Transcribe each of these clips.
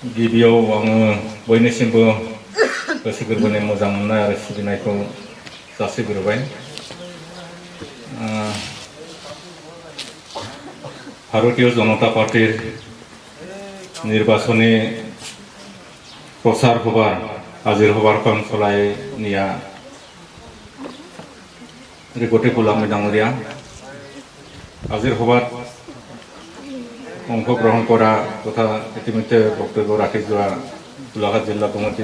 गिबियाव आङो बयनिसिमबो गोसो गोरबोनि मोजां मोननाय आरो सिबिनायखौ जासिग्रोबाय। भारतीय जनता पार्टीर निर्वाचनी प्रचार हबार हाजिर हबार कनसलायनिया रिगति गुलामी डांगरिया हाजिर हबार অংশগ্রহণ করা তথা ইতিমধ্যে বক্তব্য রাখি যাওয়া গোলাঘাট জিলা কমিটি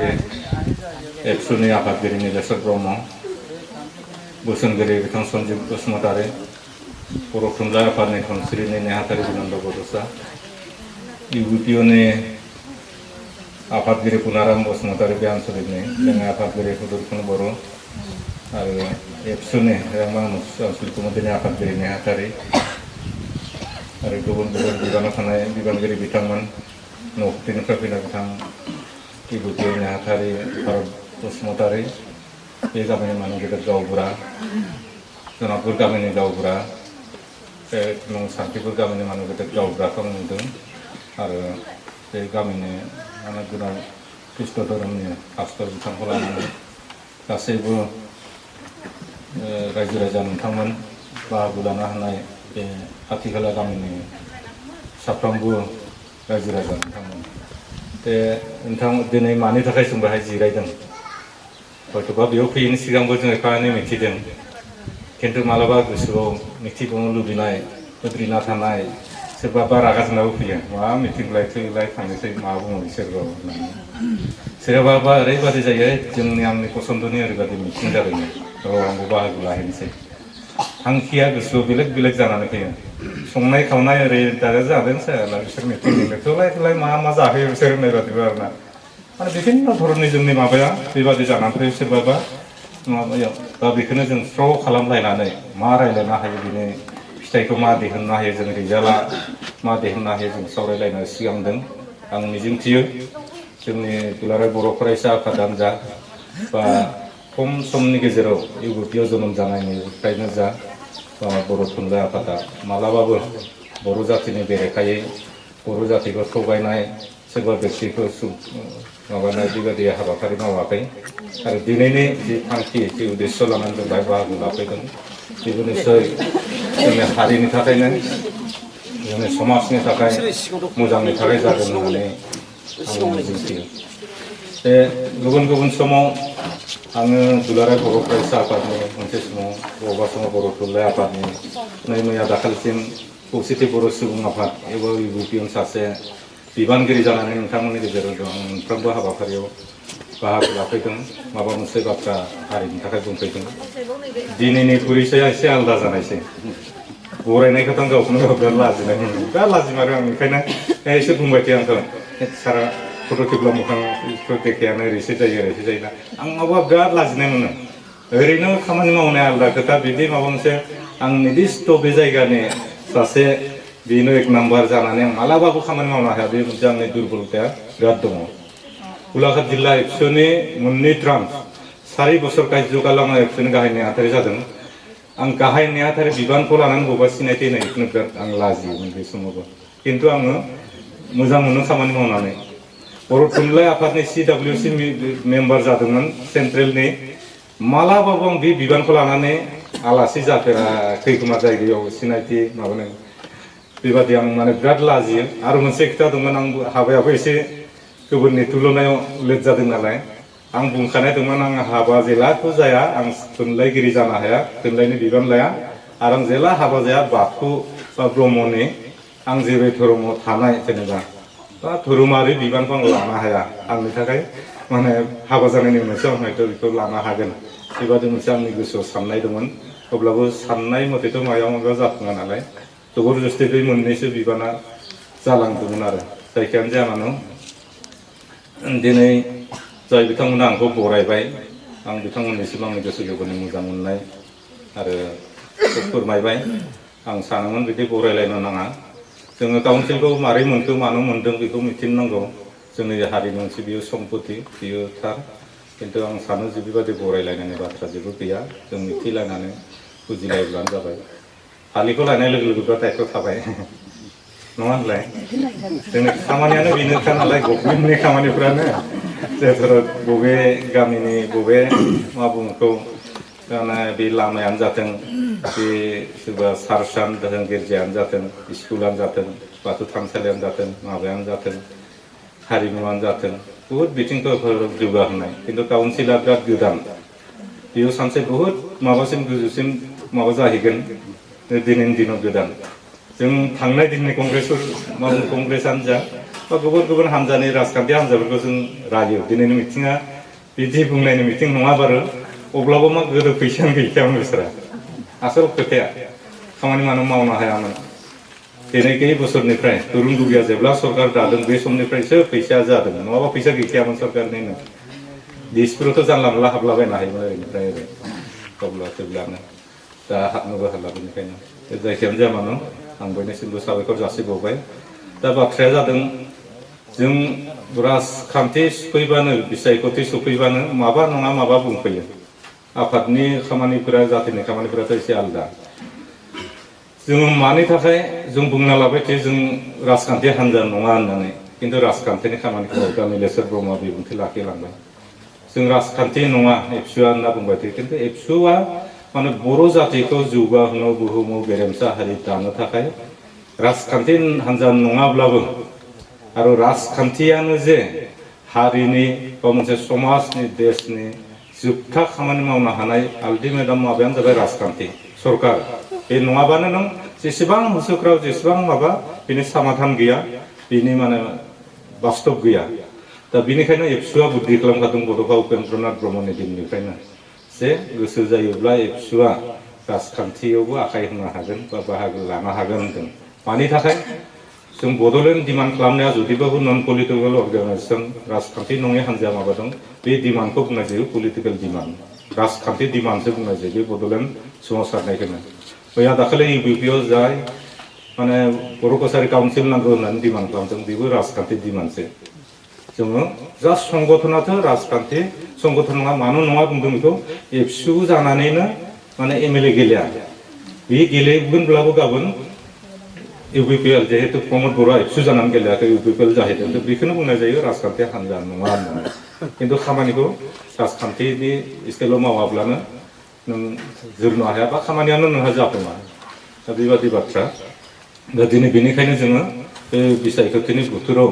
এপসুনি আফাদগিরি নীলেশ্বর ব্রহ্ম बोसोनगिरि बिथां सन्जीब बसुमतारी बर' थुनलाइ आफादनि खनसिलनि नेहाथारि बिनन्द बड'सा इउपिअनि आफादगिरि पुनाराम बसुमतारी बे आनसलिकनि जोंनि आफादगिरि हुदुरखुन बर' आरो एपसुनि रेंमा आनसलिक कमिटिनि आफादगिरि नेहाथारि आरो गुबुन गुबुन बिबानाव थानाय बिबानगिरि बिथांमोन न'खरनिफ्राय फैनाय बिथां इउपिअ नेहाथारि भारत बसुमतारी बे गामिनि मानव गेदेर गावबुरा जोनापुर गामिनि गावबुरा बे सान्तिपुर गामिनि मानव गेदेर गावबुराखौ आं नुदों आरो बे गामिनि माने गोनां ख्रिस्ट धोरोमनि पास्टर बिथांखौ लानानै गासैबो रायजो राजा नोंथांमोन बाहागो लानो हानाय बे खाथि खाला गामिनि साफ्रोमबो रायजो राजा नोंथांमोन बे नोंथां दिनै मानि थाखाय जों बेहाय जिरायदों हयतोबा बेयाव फैयैनि सिगांबो जों एफा एनै मिथिदों खिन्थु मालाबा गोसोआव मिथिबावनो लुबैनाय उद्रिना थानाय सोरबाबा रागा जोंनाबो फैयो मा मिथिंलाय थैलाय थांनोसै मा बुङो बिसोरखौ होननानै सोरबाबा ओरैबादि जायो जोंनि आंनि पसन्दनि ओरैबादि मिथिं जादों आंबो बाहागो लाहैनोसै थांखिया गोसोआव बेलेग बेलेग जानानै फैयो संनाय खावनाय ओरै दाजा जादों सायाला बिसोर मिथिं लिंनोथ'लाय थलाय मा जाहोयो बिसोर होननाय बादिबो आरोना माने बिभिन्न धरननि जोंनि माबाया बेबादि जानानै फैयो सोरबाबा माबायाव दा बेखौनो जों स्र' खालामलायनानै मा रायज्लायनो हायो बिनि फिथाइखौ मा दिहुननो हायो जों रिजाल्टआ मा दिहुननो हायो जों सावरायलायनो सिगांदों आं मिजिंथियो जोंनि दुलाराय बर' फरायसा आफादानो जा बा खम समनि गेजेराव इउपिअ जोनोम जानायनिफ्रायनो जा बर' थुनलाइ आफादा मालाबाबो बर' जाथिनि बेरेखायै बर' जातिखौ थगायनाय सोरबा व्यक्तिखौ माबानाय बेबायदि हाबाफारि मावाखै आरो दिनैनि जि थांखि जि उद्देश्य लानानै जों बाहाय बाहागो लाफैदों बेबो निस्सय जोंनि हारिनि थाखायनो जोंनि समाजनि थाखाय मोजांनि थाखाय जागोन होननानै आं मिजिंथियो बे गुबुन गुबुन समाव आङो दुलाराय बर' फरायसा आफादनि मोनसे समाव बबेबा समाव बर' थुनलाइ आफादनि नै मैया दाखालिसिम खौसेथि बर' सुबुं आफाद एबा इउपिअनि सासे बिबानगिरि जानानै नोंथांमोननि गेजेराव जों मोनफ्रोमबो हाबाफारियाव बाहागो लाफैदों माबा मोनसे बाथ्रा हारिनि थाखाय बुंफैदों दिनैनि परिचया एसे आलादा जानायसै बरायनायखौथ' आं गावखौनो गाव बिराद लाजिनाय मोनो बिराद लाजिमारो आं ओंखायनो एसे बुंबाय थायो आंखौ सारा फट' खेबला मोखांखौ देखायानो ओरैसो जायोना आं माबा बिराद लाजिनाय मोनो ओरैनो खामानि मावनाय आलादा खोथा बिदि माबा मोनसे आं निर्दिष्ट बे जायगानि सासे बेनो एक नाम्बार जानानै आं मालाबाबो खामानि मावनो हाया बे मोनसे आंनि दुर्बलताया बिराद दङ गोलाघाट जिल्ला एबसुनि मोननै ट्रान्स 4 बोसोर कायजकाल आं एबसुनि गाहाय नेहाथारि जादों आं गाहाय नेहाथारि बिबानखौ लानानै बबेबा सिनायथि होनायखौनो बिराद आं लाजियोमोन बे समावबो खिन्थु आङो मोजां मोनो खामानि मावनानै बर' थुनलाइ आफादनि CWC मेम्बार जादोंमोन सेन्ट्रेलनि मालाबाबो आं बे बिबानखौ लानानै आलासि जाफेराखै खोमा जायगायाव सिनायथि माबानाय बेबादि आं माने बिराद लाजियो आरो मोनसे खोथा दंमोन आं हाबायाबो एसे गुबुननि तुलनायाव लेट जादों नालाय आं बुंखानाय दंमोन आं हाबा जेलाखौ जाया आं थुनलाइगिरि जानो हाया थुनलाइनि बिबान लाया आरो आं जेला हाबा जाया बाथौ बा ब्रह्मनि आं जेबो धर्मआव थानाय जेनेबा बा धोरोमारि बिबानखौ आं लानो हाया आंनि थाखाय माने हाबा जानायनि उनावसो आं हयथ' बेखौ लानो हागोन बेबादि मोनसे आंनि गोसोआव साननाय दंमोन अब्लाबो साननाय मथेथ' मायाव माबा जाफुङा नालाय जबरदस्ति बे मोननैसो बिबाना जालांदोंमोन आरो जायखियानो जाया मानो दिनै जाय बिथांमोना आंखौ बरायबाय आं बिथांमोननिसिम आंनि गोसो गोरबोनि मोजां मोननाय आरो फोरमायबाय आं सानोमोन बिदि बरायलायनो नाङा जोङो काउन्सिलखौ मारै मोनखो मानो मोनदों बेखौ मिथिनांगौ जोंनि हारिनि मोनसे बियो सम्पति बियो थार खिन्थु आं सानो जे बेबादि बरायलायनायनि बाथ्रा जेबो गैया जों मिथिलायनानै बुजिलायब्लानो जाबाय फालिखौ लायनाय लोगो लोगो दायथ' थाबाय नङा होनलाय जोंनि खामानियानो बेनोखा नालाय गभर्नमेन्टनि खामानिफ्रानो जेफोर बबे गामिनि बबे मा बुङो बे लामायानो जाथों बे सोरबा सारसान जाथों गिर्जायानो जाथों स्कुलानो जाथों बाथौ थानसालियानो जाथों माबायानो जाथों हारिमुआनो जाथों बुहुत बिथिंखौ जौगाहोनाय खिन्थु काउन्सिला बिराद गोदान बेयाव सानसे बुहुत माबासिम गोजौसिम माबा जाहैगोन दिनैनि दिनाव गोदान जों थांनाय दिननि कंग्रेसानो जा बा गुबुन गुबुन हान्जानि राजखान्थि हान्जाफोरखौ जों रायो दिनैनि मिथिङा बिदि बुंनायनि मिथिं नङा बारु अब्लाबो मा गोदो फैसायानो गैखायामोन बिसोरा आसल खोथाया खामानि मावनो हायामोन दिनै कई बोसोरनिफ्राय तुरुंगुरिया जेब्ला सरकार दादों बे समनिफ्रायसो फैसाया जादों नङाबा फैसा गैखायामोन सरकारनिनो दिसफोरावथ' जानला मोनला हाबलाबायनो हायोमोन ओरैनिफ्राय ओरै अब्ला थेवब्लानो दा हाबनोबो हाला बेनिखायनो जायखियानो जाया मानो आं बयनिसिमबो साबायखर जासिबावबाय दा बाथ्राया जादों जों राजखान्थि सफैबानो बिसायख'थि सफैबानो माबा नङा माबा बुंफैयो आफादनि खामानिफोरा जातिनि खामानिफोराथ' एसे आलादा जों मानि थाखाय जों बुंना लाबाय जे जों राजखान्थि हान्जा नङा होननानै खिन्थु राजखान्थिनि खामानिखौ दा नीलेश्वर ब्रह्मआ बिबुंथि लाखिलांबाय जों राजखान्थि नङा एबसुआ होनना बुंबाय थायो खिन्थु एबसुआ माने बर' जातिखौ जौगाहोनो बुहुमाव गेरेमसा हारि दानो थाखाय राजखान्थि हान्जा नङाब्लाबो आरो राजखान्थियानो जे हारिनि बा मोनसे समाजनि देशनि जोबथा खामानि मावनो हानाय आल्टिमेट माबायानो जाबाय राजखान्थि सरकार बे नङाबानो नों जेसेबां होसोख्राव जेसेबां माबा बेनि समाधान गैया बेनि माने बास्तब गैया दा बेनिखायनो एबसुआ बुद्धि खालामखादों बड'फा उपेन्द्रनाथ ब्रह्मनि दिननिफ्रायनो जे गोसो जायोब्ला एबसुआ राजखान्थियावबो आखाइ होनो हागोन बा बाहागो लानो हागोन होनदों मानि थाखाय जों बड'लेण्ड डिमान्ड खालामनाया जुदिबाबो नन पलिटिकेल अर्गानाइजेसन राजखान्थि नङै हान्जाया माबा दं बे डिमान्डखौ बुंनाय जायो पलिटिकेल डिमान्ड राजखान्थि डिमान्डसो बुंनाय जायो बे बड'लेण्ड सोमावसारनायखौनो मैया दाखालि इउपिपिआव जाय माने बर' कसारि काउन्सिल नांगौ होननानै डिमान्ड खालामदों बेबो राजखान्थि डिमान्डसो जोङो जास्ट संगठनाथ' राजखान्थि संगठन नङा मानो नङा बुंदों बेखौ एबसु जानानैनो माने एमएलए गेलेया बे गेलेगोनब्लाबो गाबोन इउपिपिएल जिहेतु प्रमद बर'आ एबसु जानानै गेलेयाखै इउपिपिएल जाहैदों बेखौनो बुंनाय जायो राजखान्थि हान्जा नङा होननानै खिन्थु खामानिखौ राजखान्थिनि स्टाइलाव मावाब्लानो नों जोरनो हाया बा खामानियानो नोंहा जाफुङा दा बेबादि बाथ्रा दा दिनै बेनिखायनो जोङो बे बिसायख'थिनि बोथोराव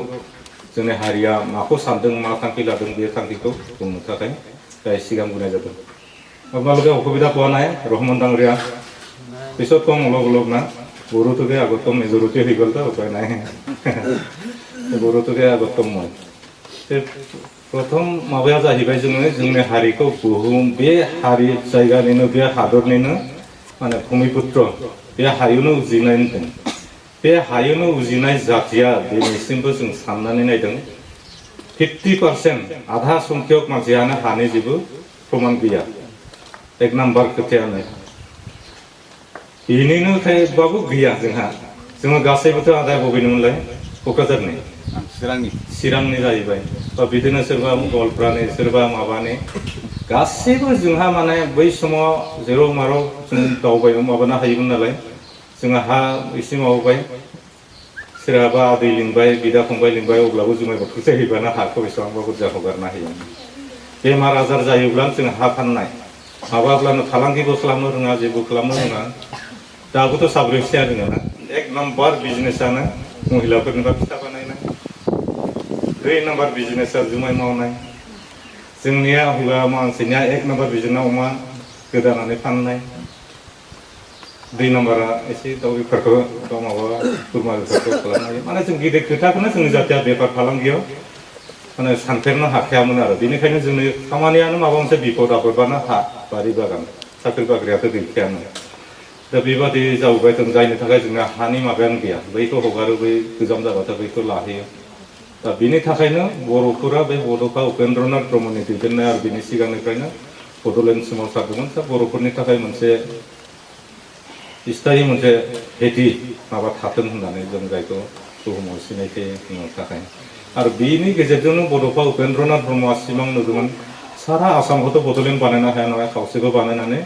जोंनि हारिया माखौ सानदों मा थांखि लादों बे थांखिखौ बुंनो थाखाय दा सिगां बुंनाय जादों আপোনালোকে অসুবিধা পোৱা নাই ৰহমান ডাঙৰীয়া পিছত কম অলপ না বড়োটোকে আগত কম মেজৰিটি হৈ গ'ল তো উপায় নাই বড়োটোকে আগত কম মই प्रथम माबाया जाहैबाय जोङो जोंनि हारिखौ बुहुम बे हारि जायगानिनो बे हादरनिनो माने भूमिपुत्र बे हायुंनो उजिनाय होनदों बे हायुंनो उजिनाय जातिया दिनैसिमबो जों साननानै नायदों 50% आधा संख्यक मानसियानो हानि जेबो प्रमाण गैया एक नाम्बार खोथायानो बेनिनो खायबाबो गैया जोङो गासैबोथ' आदाया बबेनिमोनलाय क'क्राझारनि चिरांनि जाहैबाय बा बिदिनो सोरबा गवालपारानि सोरबा माबानि गासैबो जोंहा माने बै समाव जेराव माराव जों दावबायनो माबानो हायोमोन नालाय जोंहा हा एसे माबाबाय सोरहाबा आदै लिंबाय बिदा फंबाय लिंबाय अब्लाबो जुमाय बथलसे हैबानो हाखौ बेसेबांबा बुरजा हगारनो हायोमोन बेमार आजार जायोब्ला जों हा फाननाय माबाब्लानो फालांगिबो खालामनो रोङा जेबो खालामनो रोङा दाबोथ' साब्रैसोया रोङा एक नाम्बार बिजनेसानो महिलाफोरनिबा फिथा बानायनाय 2 नाम्बार बिजनेसा जुमाय मावनाय जोंनिया हौवा मानसिनिया 1 नाम्बार बिजनेसा अमा गोदानानै फाननाय 2 नाम्बारा एसे दाउ बेफारखौ माबा बोरमा बेफारखौ खालामनाय माने जों गिदिर खोथाखौनो जोंनि जातिया बेफार फालांगियाव माने सानफेरनो हाखायामोन आरो बेनिखायनो जोंनि खामानियानो माबा मोनसे बिपद आफोदबानो हा बारि बागान साख्रि बाख्रियाथ' गैखायानो दा बेबादि जाबोबाय दं जायनि थाखाय जोंना हानि माबायानो गैया बैखौ हगारो बै गोजाम जाबाथाय बैखौ लाहैयो दा बेनि थाखायनो बर'फोरा बे बड'फा उपेन्द्रनाथ ब्रह्मनि दैदेननाय आरो बेनि सिगांनिफ्रायनो बड'लेण्ड सोमावसारदोंमोन दा बर'फोरनि थाखाय मोनसे स्थायी मोनसे हेथि माबा थाथों होननानै जों जायखौ बुहुमाव सिनायथि होनो थाखाय आरो बेनि गेजेरजोंनो बड'फा उपेन्द्रनाथ ब्रह्मआ सिमां नुदोंमोन सारा आसामखौथ' बड'लेण्ड बानायनो हाया नङा खावसेखौ बानायनानै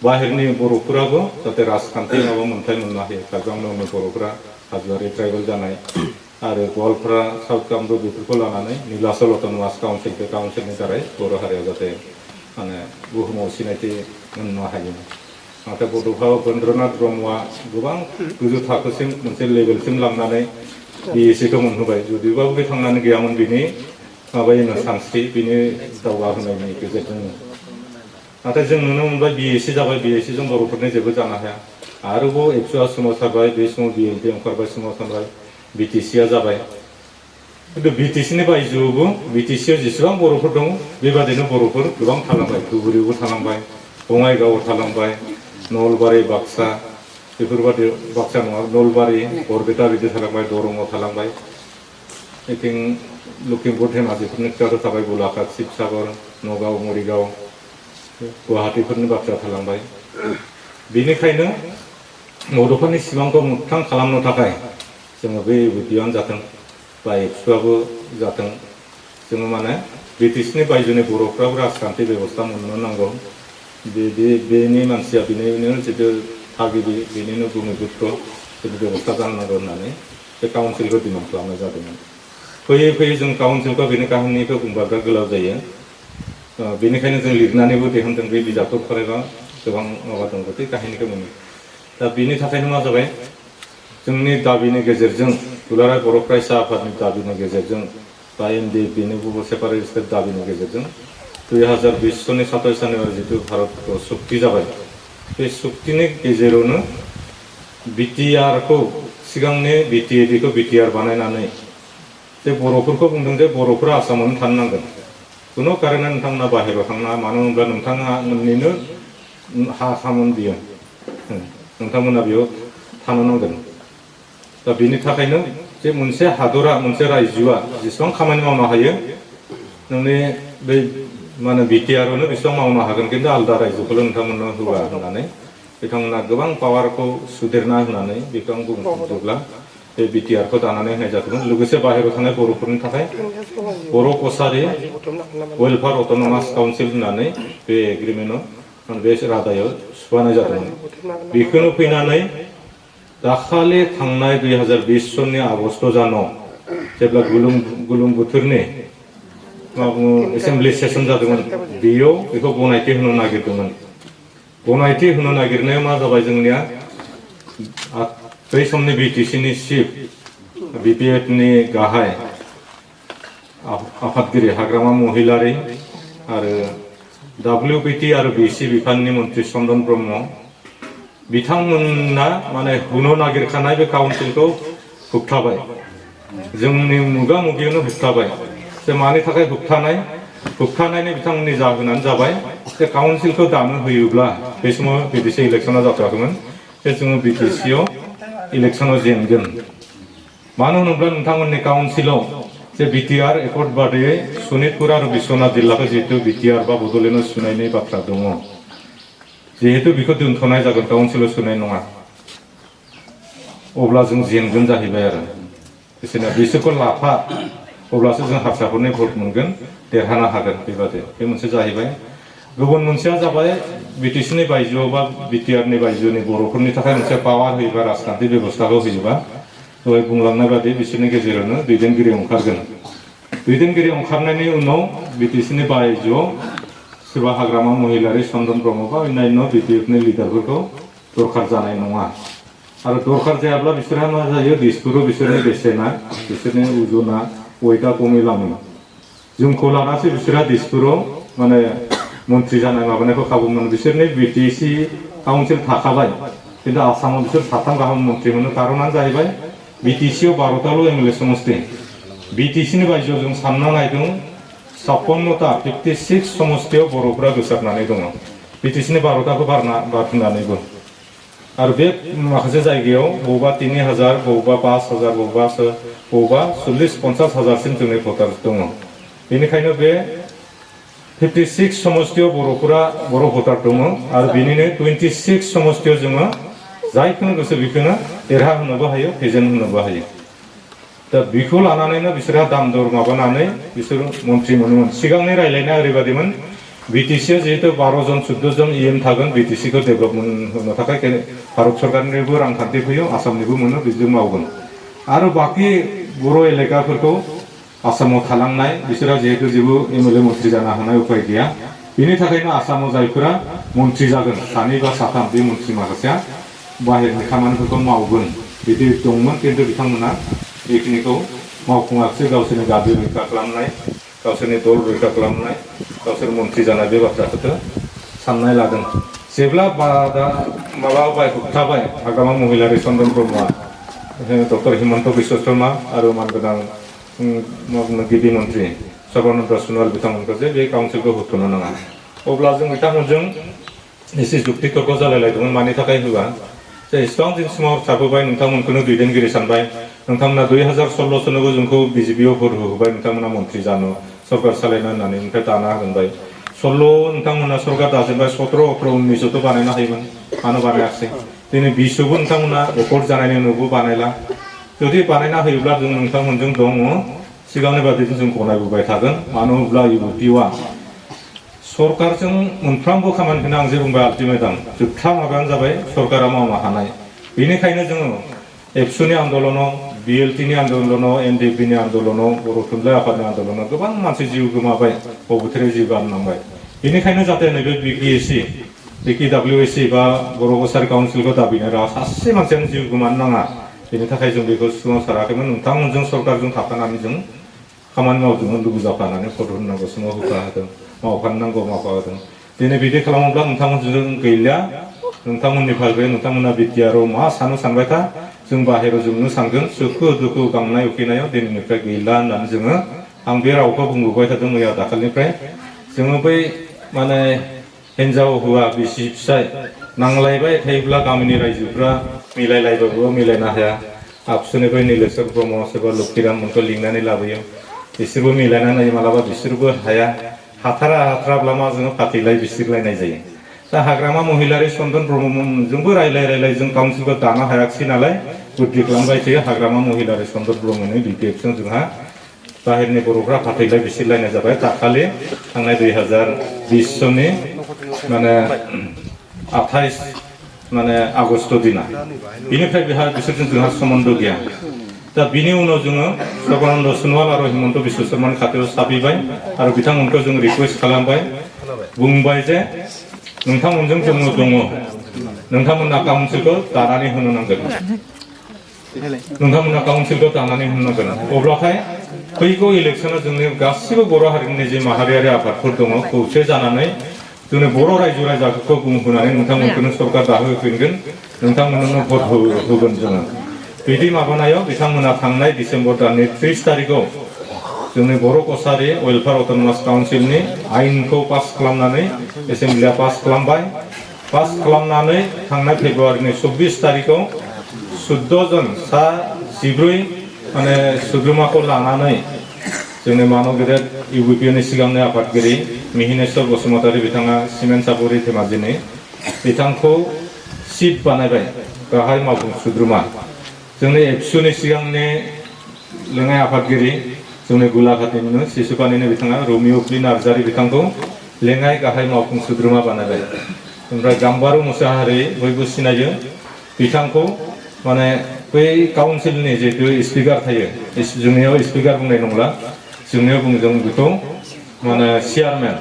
बाहेरनि बर'फोराबो जाहाथे राजखान्थि माबा मोन्थाय मोननो हायो कार्बि आंलंनि बर'फोरा हाजोआरि ट्राइबेल जानाय आरो गवालपारा साउथ कामरुप बेफोरखौ लानानै नीलाचल अट'नमास काउन्सिलनि दारै बर' हारिया जाहाथे माने बुहुमाव सिनायथि मोननो हायो। नाथाय बड'फा उपेन्द्रनाथ ब्रह्मआ गोबां गोजौ थाखोसिम मोनसे लेभेलसिम लांनानै BSc खौ मोनहोबाय। जुदिबाबो बे थांनानै गैयामोन बिनि माबायोनो सानस्रि बिनि दावगाहोनायनि गेजेरजों। नाथाय जों नुनो मोनबाय BSc जाबाय, BSc जों बर'फोरनि जेबो जानो हाया। आरोबाव एबसुआ सोमावसारबाय, बे समाव BLD ओंखारबाय, सोमावसारबाय, BTC जाबाय। खिन्थु BTCनि बायजोआवबो BTCआव जेसेबां बर'फोर दं बेबादिनो बर'फोर गोबां थालांबाय। धुबुरियावबो थालांबाय, बङाइगावआव थालांबाय, नलबारि, बाक्सा बेफोरबादि, बाक्सा नङा नलबारि, बरपेटा बिदि थालांबाय, दरंआव थालांबाय। बिथिं लखिमपुर धेमाजिफोरनि खोथाथ' थाबाय, गलाघाट, शिबसागर, नगाव, मरिगाव, गुवाहाटीफोरनि बाथ्रा थालांबाय। बेनिखायनो बड'फोरनि सिमांखौ मोगथां खालामनो थाखाय जोङो बे UBTआनो जाथों बा एबसुआबो जाथों, जोङो माने BTCनि बायजोनि बर'फ्राबो राजखान्थि बेबस्था मोननो नांगौ। बेनि मानसिया बेनिनो जितु थागिबि, बेनिनो भुमिपुत्र जितु बेबस्था जानांगौ होननानै बे काउन्सिलखौ डिमान्ड खालामनाय जादोंमोन। फैयै फैयै जों काउन्सिलखौ बेनि काहिनिखौ बुंबा बिराद गोलाव जायो। बेनिखायनो जों लिरनानैबो दिहुनदों। बे बिजाबखौ फरायबा गोबां माबा दं, बे काहिनिखौ मोनो। दा बेनि थाखायनो मा जाबाय, जोंनि दाबिनि गेजेरजों, दुलाराय बर' फरायसा आफादनि दाबिनि गेजेरजों बा NDFBनि गुबुन सेपारेट स्टेट दाबिनि गेजेरजों 2020 सननि 27 जानुवारि जितु भारत सुक्ति जाबाय, बे सुक्तिनि गेजेरावनो BTRखौ सिगांनि BTAD खौ BTR बानायनानै जे बर'फोरखौ बुंदों जे बर'फोरा आसामावनो थानो नांगोन। खुनु कारणे नोंथांमोना बाहेरायाव थांनाङा, मानो होनोब्ला नोंथांमोननिनो हामोन बियो, नोंथांमोना बेयाव थानो नांगोन। दा बेनि थाखायनो जे मोनसे हादरा, मोनसे रायजोआ जेसेबां खामानि मावनो हायो, नोंनि बै मा होनो BTRआवनो बेसेबां मावनो हागोन, खिन्थु आलदा रायजोखौल' नोंथांमोननो होआ होननानै बिथांमोना गोबां पावारखौ सुदेरना होनानै बेखौ आं बुंजोबला बे BTRखौ दानानै होनाय जादोंमोन। लोगोसे बाहेरायाव थानाय बर'फोरनि थाखाय बर' कसारि वेलफेयार अट'नमास काउन्सिल होननानै बे एग्रिमेन्टआव, बे रादायाव सुफानाय जादोंमोन। बेखौनो फैनानै दाखालि थांनाय 2020 सननि आगस्ट दानाव जेब्ला गोलोम बोथोरनि मा बुङो एसेम्बलि सेसन जादोंमोन, बेयाव बेखौ गनायथि होनो नागिरदोंमोन। गनायथि होनो नागिरनायाव मा जाबाय, जोंनिया बै समनि BTCनि चिफ, BPFनि गाहाय आफादगिरि हाग्रामा महिलारि आरो WBT आरो BC बिफाननि मन्त्रि चन्दन ब्रह्म, बिथांमोना माने होनो नागिरखानाय बे काउन्सिलखौ होबथाबाय। जोंनि मोगा मोगियावनो होबथाबाय। जे मानि थाखाय होबथानायनि बिथांमोननि जाहोनानो जाबाय जे काउन्सिलखौ दानो होयोब्ला, बे समाव BTC इलेक्सना जाथ'वाखैमोन, जे जोङो BTCआव इलेक्सनाव जेनगोन। मानो होनोब्ला नोंथांमोननि काउन्सिलाव जे BTR एकर्ड बादियै सनितपुर आरो बिश्वनाथ जिल्लाखौ जिहेतु BTR बा बड'लेण्डआव सुनायनि बाथ्रा दङ, जिहेतु बेखौ दोनथ'नाय जागोन, काउन्सिलाव सुनाय नङा, अब्ला जों जेनगोन जाहैबाय आरो बिसोरखौ लाफा, अब्लासो जों हारसाफोरनि भट मोनगोन, देरहानो हागोन, बेबादि बे मोनसे जाहैबाय। गुबुन मोनसेया जाबाय BTCनि बायजोआव बा BTRनि बायजोनि बर'फोरनि थाखाय मोनसे पावार होयोबा, राजखान्थि बेबस्थाखौ होयोबा, दहाय बुंलांनाय बादि बिसोरनि गेजेरावनो दैदेनगिरि ओंखारगोन। दैदेनगिरि ओंखारनायनि उनाव BTCनि बायजोआव सोरबा हाग्रामा महिलारि, चन्दन ब्रह्म बा अन्यान्य BPFनि लिडारफोरखौ दरखार जानाय नङा। आरो दरखार जायाब्ला बिसोरहा मा जायो, दिसपुराव बिसोरनि बेसेना, बिसोरनि उजना, वेटआ खमिलाङो। जोंखौ लानासो बिसोरहा दिसपुराव माने मन्त्रि जानाय माबानायखौ खाबु मोनो। बिसोरनि BTC काउन्सिल थाखाबाय, खिन्थु आसामाव बिसोर 7 गाहाम मन्त्रि मोनो। कारनानो जाहैबाय BTCआव 12टाल' MLA समस्ति, BTCनि बायजोआव जों सानना नायदों 56टा 56 समस्तियाव बर'फोरा गोसारनानै दङ, BTCनि 12टाखौ बारहोनानैबो। आरो बे माखासे जायगायाव बबेबा 3000, बबेबा 5000, बबेबा 40-50 हाजारसिम जोंनि भटार्स दङ। बेनिखायनो बे 56 समस्तियाव बर' भटार दङ आरो बेनिनो 26 समस्तियाव जोङो जायखौनो गोसो बेखौनो देरहा होनोबो हायो, फेजेन होनोबो हायो। दा बेखौ लानानैनो बिसोरहा दाम दर माबानानै बिसोर मन्त्रि मोनोमोन। सिगांनि रायलायनाया ओरैबायदिमोन, BTCआव जिहेतु 12 जन 14 जन EM थागोन, BTCखौ डेभेलपमेन्ट होनो थाखाय भारत सरकारनिबो रांखान्थि फैयो, आसामनिबो मोनो, बिजों मावगोन। आरो बाखि बर' एलेकाफोरखौ आसामाव थालांनाय बिसोरहा जिहेतु जेबो एमएलए मन्थ्रि जानो हानाय उपाय गैया बेनि थाखायनो आसामाव जायफोरा मन्थ्रि जागोन सानै बा साथाम बे मन्थ्रि माखासेया बाहेरनि खामानिफोरखौ मावगोन बिदि दंमोन खिन्थु बिथांमोना बेखिनिखौ मावफुङाखिसै गावसोरनि गाबि रैखा खालामनाय गावसोरनि दल रैखा खालामनाय गावसोर मन्थ्रि जानाय बे बाथ्राखौथ' साननाय लादों जेब्ला माबाबाय होबथाबाय हाग्रामा महिलारि चन्द्रन ब्रह्मआ डक्टर हिमन्त बिश्व शर्मा आरो मानगोनां गिबि मन्थ्रि सर्बानन्द सन'वाल बिथांमोनखौ जे बे काउन्सिलखौ होबथानो नाङा अब्ला जों बिथांमोनजों एसे जुक्ति तर्क जालायलायदोंमोन मानि थाखाय होआ जे इसिबां दिनसिमाव थाबोबाय नोंथांमोनखौनो दैदेनगिरि सानबाय नोंथांमोना 2016 जोंखौ बिजेपिआव भट होबाय नोंथांमोना मन्थ्रि जानो सरकार सालायनो होननानै ओमफ्राय दाना होनबाय 16 नोंथांमोना सरकार दाजेनबाय 17, 18, 19 बानायनो हायोमोन मानो बानायाखिसै दिनै 20आवबो नोंथांमोना एकर्ड जानायनि उनावबो बानायला जुदि बानायना होयोब्ला जों नोंथांमोनजों दङ सिगांनि बादिनो जों गनायबोबाय थागोन मानो होनब्ला इउपिआ सरकारजों मोनफ्रोमबो खामानिखौनो आं जे बुंबाय आल्टिमेटाम जोबथा माबायानो जाबाय सरकारा मावनो हानाय बेनिखायनो जोङो एबसुनि आन्दलनाव बिएलटिनि आन्दलनाव एनडिएफबिनि आन्दलनाव बर' थुनलाइ आफादनि आन्दलनाव गोबां मानसि जिउ गोमाबाय अबथारि जिउ गारनांबाय बेनिखायनो जाहाथे नैबे बिकिडाब्लिउएसि बा बर' कसारि काउन्सिलखौ दाबिनो राहा सासे मानसियानो जिउ गोमानो नाङा बेनि थाखाय जों बेखौ सोमावसाराखैमोन नोंथांमोनजों सरकारजों थाफानानै जों खामानि मावदोंमोन लोगो जाफानानै भट होनांगौ समाव होफादों मावफानांगौ मावफादों दिनै बिदि खालामोब्ला नोंथांमोनजों गैलिया नोंथांमोननि भागै नोंथांमोना बिटिआरआव मा सानबाय था जों बाहेरायाव जोंनो सानगोन सुखु दुखु गांनाय उखैनायाव दिनैनिफ्राय गैला होननानै जोङो आं बे रावखौ बुंबोबाय थादों मैया दाखालिनिफ्राय जोङो बै माने हिन्जाव हौवा बिसि फिसाय नांलायबाय थायोब्ला गामिनि रायजोफ्रा मिलायलायबाबो मिलायनो हाया आबसुनिफ्राय नीलेश्वर ब्रह्म सोरबा लक्षिराममोनखौ लिंनानै लाबोयो बिसोरबो मिलायना नायो मालाबा बिसोरबो हाया हाथाराब्ला मा जोङो फाथैलाय बिसिरलायनाय जायो दा हाग्रामा महिलारि चन्द्रन ब्रह्मजोंबो रायलाय जों काउन्सिलखौ दानो हायाखिसै नालाय बुद्धि खालामबाय थायो हाग्रामा महिलारि चन्द्रन ब्रह्मनि बिपिएफजों जोंहा बाहेरनि बर'फ्रा फाथैलाय बिसिरलायनाय जाबाय दाखालि थांनाय 2020 सननि माने 28 माने आगस्ट दिना बेनिफ्राय बिसोरजों जोंहा सोमोन्दो गैया दा बिनि उनाव जोङो सर्बानन्द सन'वाल आरो हिमन्त बिश्व शर्मानि खाथियाव साफैबाय आरो बिथांमोनखौ जों रिकुवेस्ट खालामबाय बुंबाय जे नोंथांमोनजों जोङो दङ नोंथांमोना काउन्सिलखौ दानानै होनो नांगोन नोंथांमोना काउन्सिलखौ दानानै होनो नांगोन अब्लाथाय फैगौ इलेक्सनाव जोंनि गासिबो बर' हारिनि जे माहारियारि आफादफोर दङ खौसे जानानै जोंनि बर' रायजो राजाखौ बुंहोनानै नोंथांमोनखौनो सरकार दाहोफिनगोन नोंथांमोननो भट होगोन जोङो बिदि माबानायाव बिथांमोना थांनाय डिसेम्बर दाननि 30 तारिखआव जोंनि बर' कसारि वेलफेयार अट'नमास काउन्सिलनि आयेनखौ पास खालामनानै एसेम्ब्लिया पास खालामबाय पास खालामनानै थांनाय फेब्रुवारिनि 24 तारिखआव 14 जन सा 14 माने सोद्रोमाखौ लानानै जोंनि मानव गेदेर इउपिपिनि सिगांनि आफादगिरि मिहिनेश्वर बसुमतारी बिथाङा सिमेन्ट सापरि धेमाजिनि बिथांखौ सिट बानायबाय गाहाय मावफुं सोद्रोमा जोंनि एबसुनि सिगांनि लेङाइ आफादगिरि जोंनि गुलाघाटनिनो सिसुपानिनो बिथाङा रमिउक्लि नार्जारी बिथांखौ लेङाइ गाहाय मावफुं सोद्रोमा बानायबाय ओमफ्राय गाम्बारु मुसाहारि बयबो सिनायो बिथांखौ माने बै काउन्सिलनि जिहेतु स्पिकार थायो जोंनियाव स्पिकार बुंनाय नंला जोंनियाव बुंदों बेखौ माने चेयारमेन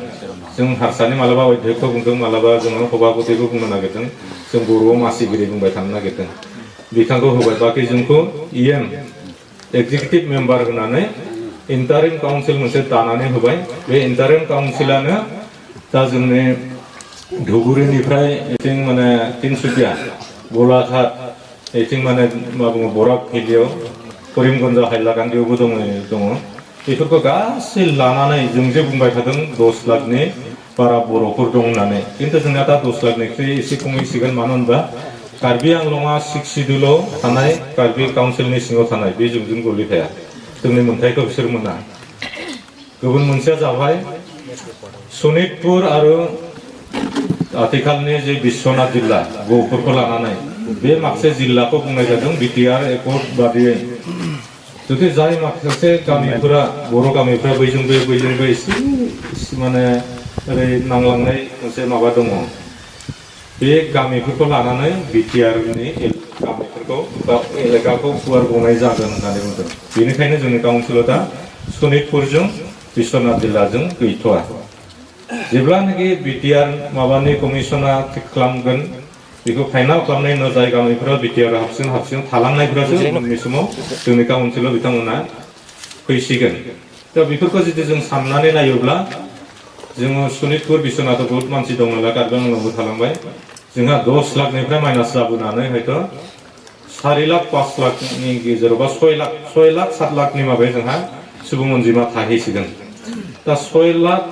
जों हारसानि मालाबा अध्यक्ष बुंदों मालाबा जोङो सभापतिबो बुंनो नागिरदों जों बर'आव मासिगिरि बुंबाय थानो नागिरदों बिथांखौ होबाय बाखि जोंखौ इएम एक्जिकिउटिभ मेम्बार होनानै इन्टारिम काउन्सिल मोनसे दानानै होबाय बे इन्टारिम काउन्सिलानो दा जोंनि धुबुरीनिफ्राय बिथिं माने तिनसुकिया गलाघाट बिथिं माने मा बुङो बराक भेलियाव करिमगन्ज हाइलाकान्दियावबो दङ बेफोरखौ गासै लानानै जों जे बुंबाय थादों 10 लाखनि बारा बर'फोर दं होननानै खिन्थु जोंना दा 10 लाखनिख्रुइ एसे खमैसिगोन मानो होनबा कार्बि आंलंआ 6 सिडुलाव थानाय कार्बि काउन्सिलनि सिङाव थानाय बे जोंजों गोलैफाया जोंनि मोन्थाइखौ बिसोर मोना गुबुन मोनसेया जाबाय सनितपुर आरो आथिखालनि जे बिश्वनाथ जिल्ला गौफोरखौ लानानै बे माखासे जिल्लाखौ बुंनाय जादों बिटिआर एकर्ड बादियै जुदि जाय माखासे गामिफोरा बर' गामिफ्रा बैजोंबो एसे माने ओरै नांलांनाय मोनसे माबा दङ बे गामिफोरखौ लानानै बिटिआरनि गामिफोरखौ बा एलेकाखौ गुवार गनाय जागोन होननानै बुंदों बेनिखायनो जोंनि काउन्सिलाव दा सनितपुरजों बिश्वनाथ जिल्लाजों गैथ'आ जेब्लानाखि बिटिआर माबानि कमिसना थिग खालामगोन बेखौ फाइनाल खालामनायनि उनाव जाय गामिफोराव बिटिआर हाबसिन थालांनायफोरासो उननि समाव जोंनि काउन्सिलाव बिथांमोना फैसिगोन दा बेफोरखौ जुदि जों साननानै नायोब्ला जोङो सनितपुर बिश्वनाथाव बहुत मानसि दं नालाय कार्बि आंलंबो थालांबाय जोंहा 10 लाखनिफ्राय माइनास जाबोनानै हयथ' 4 लाख 5 लाखनि गेजेराव बा 6 लाख 7 लाखनि माबायाव जोंहा सुबुं अनजिमा थाहैसिगोन दा 6 लाख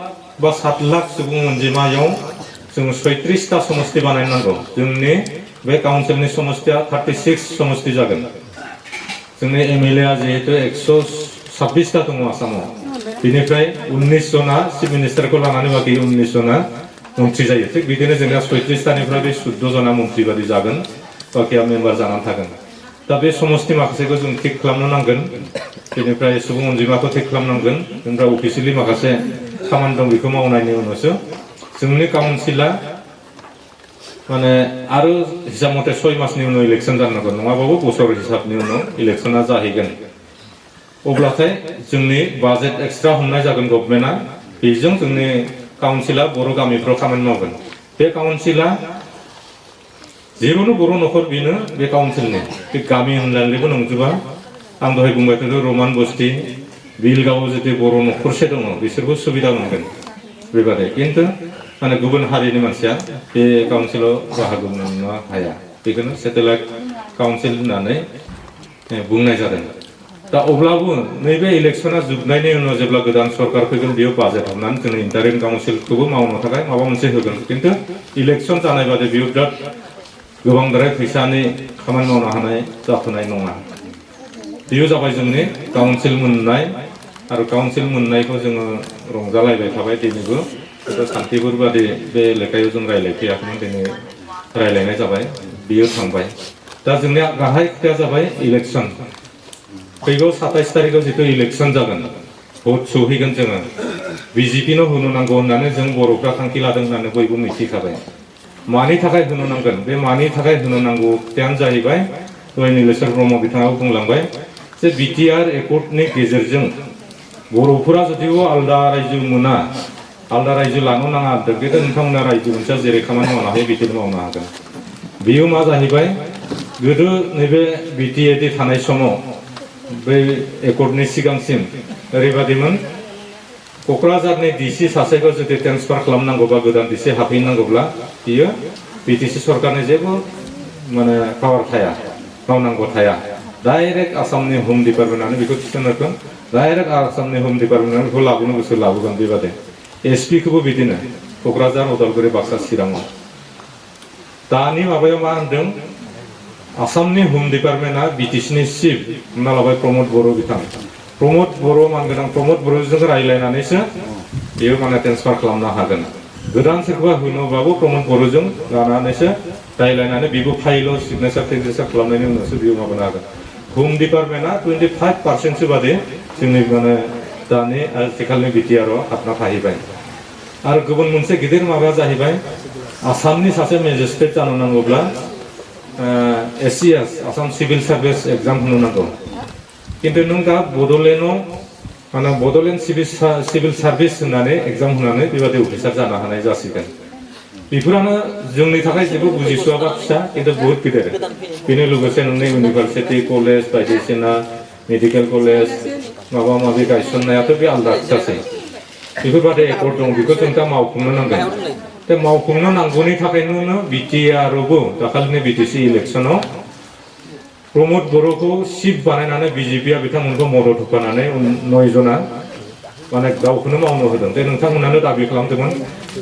बा 7 लाख सुबुं अनजिमायाव जोङो 36टा समष्टि बानायनांगौ जोंनि बे काउन्सिलनि समष्टिया 36 समष्टि जागोन जोंनि एमएलए जिहेतु 126टा दङ आसामाव बिनिफ्राय 19 जना चिफ मिनिस्टारखौ लानानै बाखि 19 जना मन्थ्रि जायो थिग बिदिनो जोंहा 36टानिफ्राय बे 14 जना मन्थ्रि बादि जागोन बाखिया मेम्बार जानानै थागोन दा बे समष्टि माखासेखौ जों थिग खालामनो नांगोन बेनिफ्राय सुबुं अनजिमाखौ थिग खालामनांगोन बेनिफ्राय अफिसियेलि माखासे खामानि दं बेखौ मावनायनि उनावसो जोंनि काउन्सिला माने आरो हिसाब मथे 6 मासनि उनाव इलेक्सन जानांगोन नङाबाबो बोसोर हिसाबनि उनाव इलेक्सना जाहैगोन अब्लाथाय जोंनि बाजेट एक्सट्रा हमनाय जागोन गभर्नमेन्टआ बेजों जोंनि काउन्सिला बर' गामिफ्राव खामानि मावगोन बे काउन्सिला जेरावनो बर' न'खर बेनो बे काउन्सिलनि बे गामि होननानैबो नंजोबा आं दहाय बुंबाय थादों रमान बस्ति बिलगावआव जुदि बर' न'खरसे दङ बिसोरबो सुबिदा मोनगोन बेबादि खिन्थु माने गुबुन हारिनि मानसिया बे काउन्सिलाव बाहागो मोननो हाया बेखौनो सेटेलाइट काउन्सिल होननानै बुंनाय जादों दा अब्लाबो नैबे इलेक्सना जोबनायनि उनाव जेब्ला गोदान सरकार फैगोन बेयाव बाजेट हमनानै जोंनि इन्टारिम काउन्सिलखौबो मावनो थाखाय माबा मोनसे होगोन खिन्थु इलेक्सन जानाय बादि बेयाव बिराद गोबांद्राय फैसानि खामानि मावनो हानाय जाथ'नाय नङा बेयो जाबाय जोंनि काउन्सिल मोननाय आरो काउन्सिल मोननायखौ जोङो रंजालायबाय थाबाय दिनैबो सान्तिपुर बादि बे लेखायाव जों रायलायफैयाखैमोन दिनै रायलायनाय जाबाय बियो थांबाय दा जोंनिया गाहाय खोथाया जाबाय इलेक्सन फैगौ 27 तारिखआव जितु इलेक्सन जागोन भट सौहैगोन जोङो बिजेपिनो होनो नांगौ होननानै जों बर'फ्रा थांखि लादों होननानै बयबो मिथिखाबाय मानि थाखाय होनो नांगोन बे मानि थाखाय होनो नांगौ खोथायानो जाहैबाय दहाय नीलेश्वर ब्रह्म बिथाङाबो बुंलांबाय जे बिटिआर एकर्डनि गेजेरजों बर'फोरा जुदिबो आलदा रायजो मोना आलदा रायजो लानो नाङा खिन्थु नोंथांमोना रायजो मोनसेया जेरै खामानि मावनो हायो बिदिनो मावनो हागोन बेयो मा जाहैबाय गोदो नैबे बिटिएडि थानाय समाव बै एकर्डनि सिगांसिम ओरैबादिमोन क'क्राझारनि डिसि सासेखौ जुदि ट्रेन्सफार खालामनांगौबा गोदान डिसि हाबहैनांगौब्ला बियो बिटिसि सरकारनि जेबो माने पावार थाया मावनांगौ थाया डाइरेक्ट आसामनि हम डिपार्टमेन्टआनो बेखौ थिसनगोन डाइरेक्ट आसामनि हम डिपार्टमेन्टआनो बेखौ लाबोनो गोसो लाबोगोन बेबादि एसपिखौबो बिदिनो क'क्राझार उदालगुरि बाक्सा चिराङाव दानि माबायाव मा होनदों आसामनि हम डिपार्टमेन्टआ बिटिसिनि चिफ हमना लाबाय प्रमद बर' बिथां प्रमद बर' मानगोनां प्रमद बर'जों रायज्लायनानैसो बेयो माने ट्रेन्सफार खालामनो हागोन गोदान सोरखौबा होनोबाबो प्रमद बर'जों लानानैसो रायज्लायनानै बेबो फाइल सिगनेचार टेगनेचार खालामनायनि उनावसो बेयो माबानो हागोन हम डिपार्टमेन्टआ 25% बादि जोंनि माने दानि आथिखालनि बिटिआरआव हाबना थाहैबाय आरो गुबुन मोनसे गिदिर माबाया जाहैबाय आसामनि सासे मेजिस्ट्रेट जानो नांगौब्ला एससिएस आसाम सिभिल सार्भिस एग्जाम होनो नांगौ खिन्थु नों दा बड'लेण्डआव माने बड'लेण्ड सिभिल सार्भिस होननानै एग्जाम होनानै बेबादि अफिसार जानो हानाय जासिगोन बेफोरानो जोंनि थाखाय जेबो बुजिसुवाबा फिसा खिन्थु बहुत गिदिर बेनो लोगोसे नोंनि इउनिभार्सिटि कलेज बायदिसिना मेडिकेल कलेज माबा माबि गायसननायाथ' बे आलदा खोथासै बेफोरबादि एकर्ड दं बेखौ जों दा मावफुंनो नांगोन दा मावफुंनो नांगौनि थाखायनो बिटिआरआवबो दाखालिनि बिटिसि इलेक्सनाव प्रमद बर'खौ चिफ बानायनानै बिजेपिआ बिथांमोनखौ मदद होफानानै 9 जना माने गावखौनो मावनो होदों दे नोंथांमोनानो दाबि खालामदोंमोन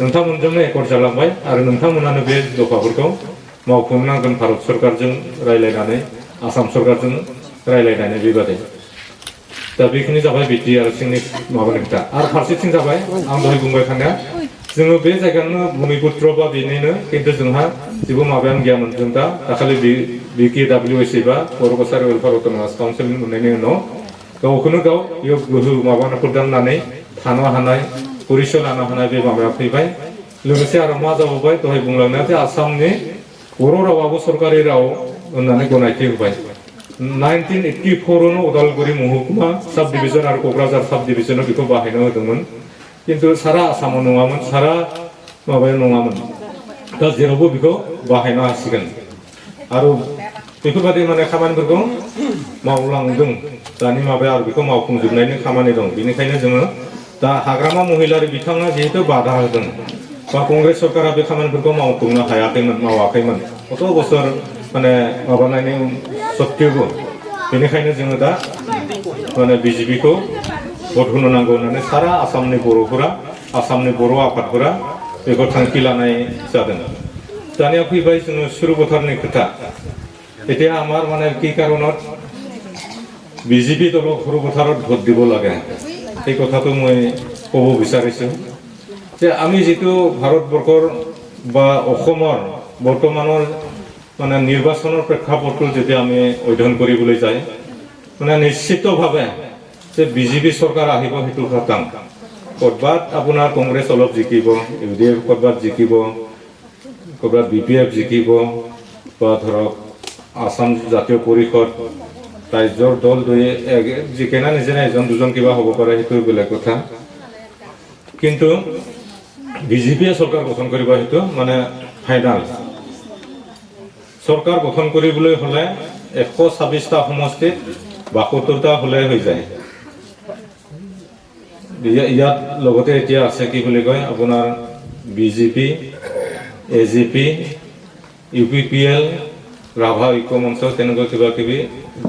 नोंथांमोनजोंनो एकर्ड जालांबाय आरो नोंथांमोनानो बे दफाफोरखौ मावफुंनांगोन भारत सरकारजों रायलायनानै आसाम सरकारजों रायलायनानै बेबादि दा बेखिनि जाबाय बिटिआर सिंनि माबानि खोथा आरो फारसेथिं जाबाय आं दहाय बुंबाय थानाया जोङो बे जायगायावनो भुमिपुत्र बा बेनिनो खिन्थु जोंहा जेबो माबायानो गैयामोन जों दा दाखालि BKWSC बा बर' कसारि वेलफेयार अट'नमास काउन्सिल मोननायनि उनाव गावखौनो गाव बेयाव गोहो माबानो दाननानै थानो हानाय परिचय लानो हानाय बे माबाया फैबाय लोगोसे आरो मा जाबावबाय दहाय बुंलांनाया जे आसामनि बर' रावाबो सरकारि राव होननानै गनायथि होबाय 1984 उदालगुरि महकुमा सब डिविजन और क'क्राझार सब डिविजनाव बेखौ बाहायना होदोंमोन किन्तु सारा आसामाव नङामोन सारा माबायाव नङामोन दा जेरावबो बेखौ बाहायनो हासिगोन आरो बेफोरबायदि माने खामानिफोरखौ मावलांदों दानि माबाया आरो बेखौ मावफुंजोबनायनि खामानि दं बेनिखायनो जोङो दा हाग्रामा महिलारि बिथाङा जिहेतु बाधा होदों बा कंग्रेस सरकारा बे खामानिफोरखौ मावफुंनो हायाखैमोन मावाखैमोन गत बोसोर माने माबानायनि सत्तेबो बेनिखायनो जोङो दा माने बिजेपिखौ भट होनो नांगौ होननानै सारा आसामनि बर'फोरा आसामनि बर' आफादफोरा बेखौ थांखि लानाय जादों दानिया फैबाय जोङो सुरुबथारनि खोथा এতিয়া আমাৰ মানে কি কাৰণত বিজেপি দলক সুৰপথাৰত ভোট দিব লাগে এই কথাটো মই ক'ব বিচাৰিছোঁ যে আমি যেটো ভাৰতবৰ্ষৰ বা অসমৰ বৰ্তমানৰ মানে নিৰ্বাচনৰ প্ৰেক্ষাপটটো যেতিয়া আমি অধ্যয়ন কৰিবলৈ যায় মানে নিশ্চিতভাৱে যে বিজেপি চৰকাৰ আহিব সেইটো খাটাং ক'ৰবাত আপোনাৰ কংগ্ৰেছ অলপ জিকিব ইউডিএফ ক'ৰবাত জিকিব ক'ৰবাত বিপিএফ জিকিব বা ধৰক আসাম জাতীয় পৰিষদ ৰাজ্যৰ দল দুয়ে জিকে না নিজে এজন দুজন কিবা হ'ব পাৰে সেইটো বেলেগ কথা কিন্তু বিজেপিয়ে চৰকাৰ গঠন কৰিব সেইটো মানে ফাইনাল চৰকাৰ গঠন কৰিবলৈ হ'লে 126টা সমষ্টিত 72টা হ'লে হৈ যায় ইয়াত লগতে এতিয়া আছে কি বুলি কয় আপোনাৰ বিজেপি এজিপি ইউপিপিএল ৰাভা ঐক্য মঞ্চ তেনেকুৱা কিবা কিবি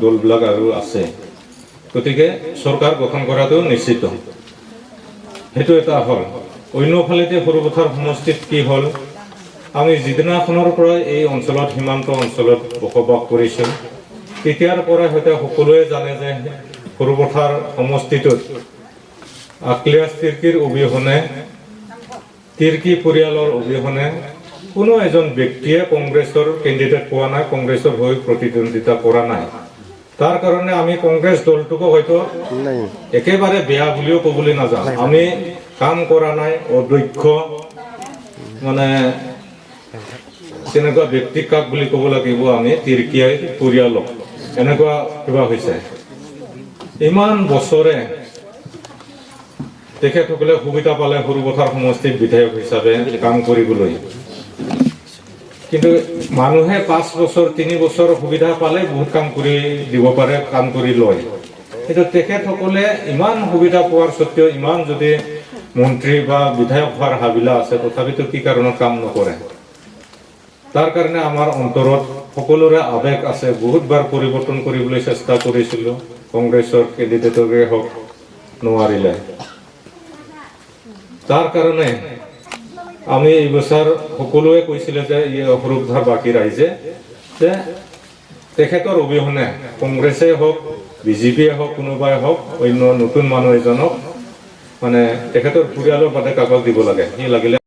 দলবিলাক আৰু আছে গতিকে চৰকাৰ গঠন কৰাটো নিশ্চিত সেইটো এটা হ'ল অন্যফালেতে সৰুপথাৰ সমষ্টিত কি হ'ল আমি যিদিনাখনৰ পৰা এই অঞ্চলত সীমান্ত অঞ্চলত বসবাস কৰিছোঁ তেতিয়াৰ পৰা হয়তো সকলোৱে জানে যে সৰুপথাৰ সমষ্টিটোত আকলিয়াছ তিৰ্কীৰ অবিহনে তিৰ্কী পৰিয়ালৰ অবিহনে কোনো এজন ব্যক্তিয়ে কংগ্ৰেছৰ কেণ্ডিডেট পোৱা নাই কংগ্ৰেছৰ হৈ প্ৰতিদ্বন্দ্বিতা কৰা নাই তাৰ কাৰণে আমি কংগ্ৰেছ দলটোকো হয়তো একেবাৰে বেয়া বুলিও ক'বলৈ নাযাওঁ আমি কাম কৰা নাই অদক্ষ মানে তেনেকুৱা ব্যক্তি কাক বুলি ক'ব লাগিব আমি তিৰ্কীয় পৰিয়ালক এনেকুৱা কিবা হৈছে ইমান বছৰে তেখেতসকলে সুবিধা পালে সৰুপথাৰ সমষ্টিত বিধায়ক হিচাপে কাম কৰিবলৈ কিন্তু মানুহে 5 বছৰ 3 বছৰ সুবিধা পালে বহুত কাম কৰি দিব পাৰে কাম কৰি লয় কিন্তু তেখেতসকলে ইমান সুবিধা পোৱাৰ সত্ত্বেও ইমান যদি মন্ত্ৰী বা বিধায়ক হোৱাৰ হাবিলা আছে তথাপিতো কি কাৰণত কাম নকৰে তাৰ কাৰণে আমাৰ অন্তৰত সকলোৰে আবেগ আছে বহুতবাৰ পৰিৱৰ্তন কৰিবলৈ চেষ্টা কৰিছিলোঁ কংগ্ৰেছৰ কেণ্ডিডেটৰে হওক নোৱাৰিলে তাৰ কাৰণে আমি এই বছৰ সকলোৱে কৈছিলে যে সৰুপথাৰ বাকী ৰাইজে যে তেখেতৰ অবিহনে কংগ্ৰেছে হওক বিজেপিয়ে হওক কোনোবাই হওক অন্য নতুন মানুহ এজনক মানে তেখেতৰ পৰিয়ালৰ বাদে কাগজ দিব লাগে সি লাগিলে